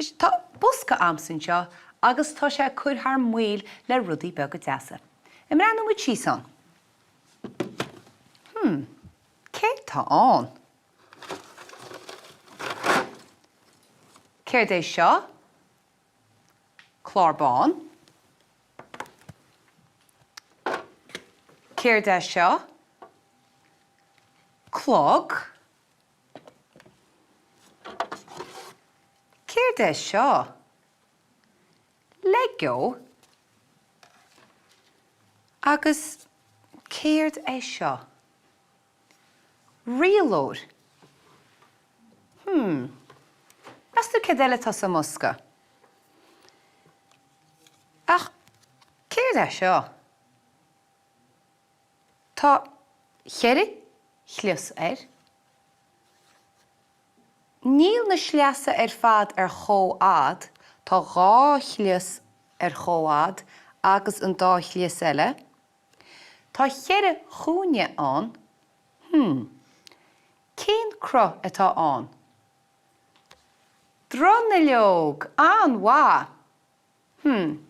Anois, tá bosca a'msa anseo agus tá sé ag cur thar maoil le rudaí beaga deasa. An mbreathnóidh muid síos ann? Hmm, céard tá ann? Céard é seo? Clár bán. Céard é seo? Clog. Céard é seo? Lego. Agus céard é seo? Rialóir. Hmm. Meas tú céard eile atá sa mbosca? Ach céard é seo? Tá cheithre shlios air. Níl na sleasa ar fad ar chomhfhad, tá dhá shlios ar chomhfhad agus an dá shlios eile. Tá cheithre chúinne ann. Hmm. Cén cruth atá ann? Dronuilleog! An-mhaith! Hmm.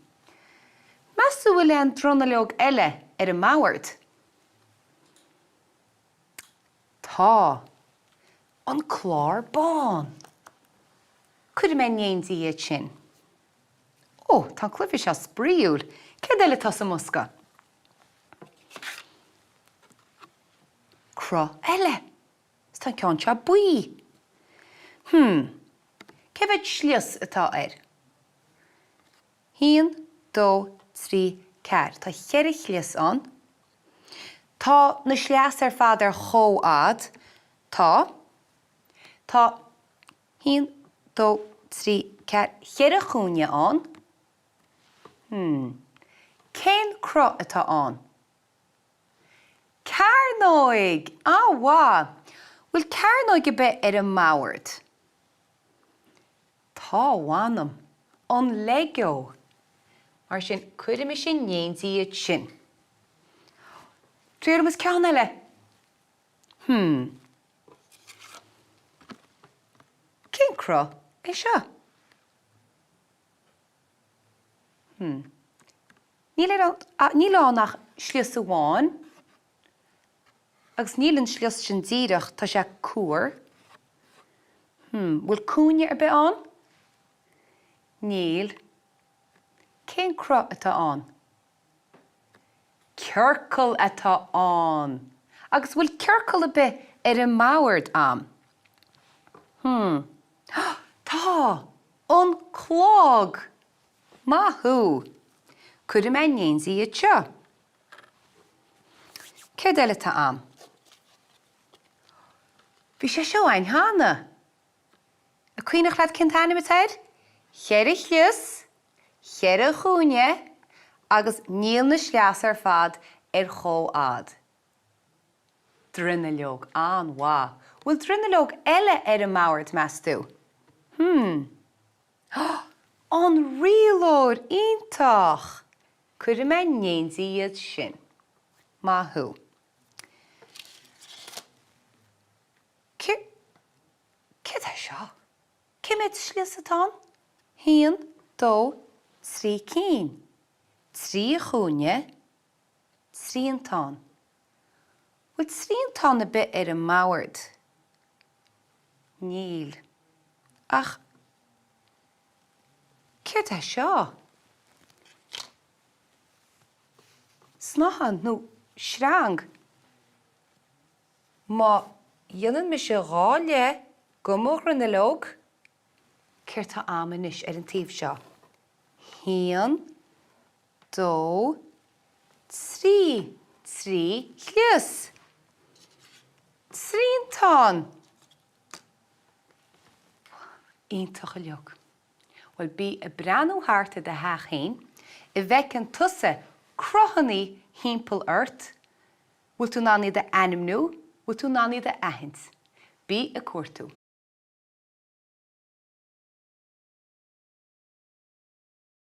Meas tú bhfuil aon dronuilleog eile ar an mbord? Tá. An clár bán. Cuirfidh mé in éindí iad sin. Ó, tá an cluiche seo spraíúil. Céard eile atá sa mbosca? Cruth eile. Is tá an ceann seo buí. Hmm. Cé mhéad slios atá air? Haon, dó, trí, ceathair. Tá cheithre shlios ann. Tá na sleasa ar fad ar chomhfhad. Tá. Tá haon, dó, trí, ceathair, cheithre chúinne ann. Hmm. Cén cruth atá ann? Cearnóig! An-mhaith! Bhfuil cearnóig ar bith ar an mbord? Tá, mh'anam. An Lego! Mar sin, cuirimis in éindí iad sin. Triailfimis ceann eile. Hmm. Cén cruth é seo? Hmm. Níl ar an, níl ann ach slios amháin agus níl an slios sin díreach, tá sé cuar. Hmm, bhfuil cúinne ar bith ann? Níl. Cén cruth atá ann? Ciorcal atá ann! Agus bhfuil ciorcal ar bith ar an mbord a'm? Hmm. Tá! An clog! Maith thú! Cuirfidh mé in éindí iad seo. Céard eile atá a'm? Bhí sé seo a'inn cheana. An cuimhneach leat cén t-ainm atá air? Cheithre shlios, cheithre chúinne agus níl na sleasa ar fad ar chomhfhad. Dronuilleog, an-mhaith. Bhfuil dronuilleog eile ar an mbord, meas tú? Hmm. An rialóir! Iontach! Cuirfidh mé in éindí iad sin. Maith thú. Cé, céard é seo? Cé mhéad slios atá ann? Haon, dó, trí cinn. Trí chúinne, triantán. Bhfuil triantán ar bith ar an mbord? Níl. Ach céard é seo? Snáithe nó sreang? Má dhéanann mise dhá leith de mo dhronuilleog, céard tá a'm anois ar an taobh seo? Haon, dó, trí, trí shlios. Triantán! Iontach uilig. Bhuel, bí ag breathnú thart i do theach féin, an bhfeiceann tusa cruthanna thimpeall ort, bhfuil tú in ann iad a ainmniú, bhfuil tú in ann iad a aithint? Bí ag cuartú.